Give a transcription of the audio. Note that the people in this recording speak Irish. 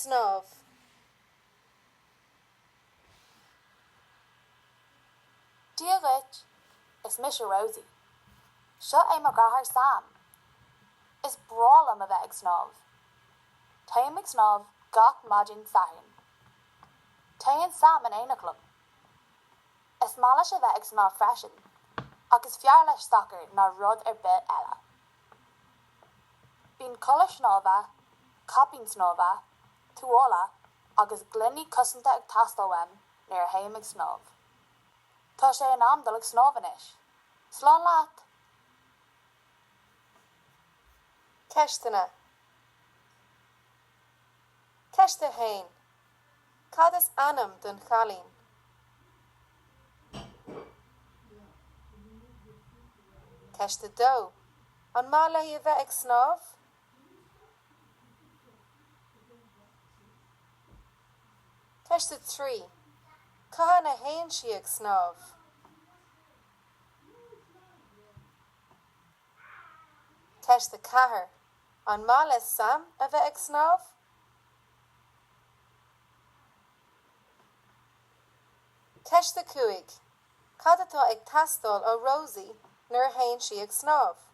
Snámh. Dia dhuit, is mise Rosie. Seo é mo dheartháir Sam. Is breá liom a bheith ag snámh. Téim ag snámh gach maidin Sathairn. Téann Sam in éineacht liom. Is maith leis a bheith ag snámh freisin, ach is fearr leis sacar ná rud ar bith eile. Bíonn culaith shnámha, caipín snámha, tuáille agus gloiní cosanta ag teastáil uaim nuair a théim ag snámh. Tá sé in am dul ag snámh anois. Slán leat! Ceisteanna Ceist 1. Cad is ainm don chailín? Ceist 2. An maith léi a bheith ag snámh? Ceist 3. Cathain a théann sí ag snámh? Ceist 4. An maith le Sam a bheith ag snámh? Ceist 5. Cad atá ag teastáil ó Rosie nuair a théann sí ag snámh?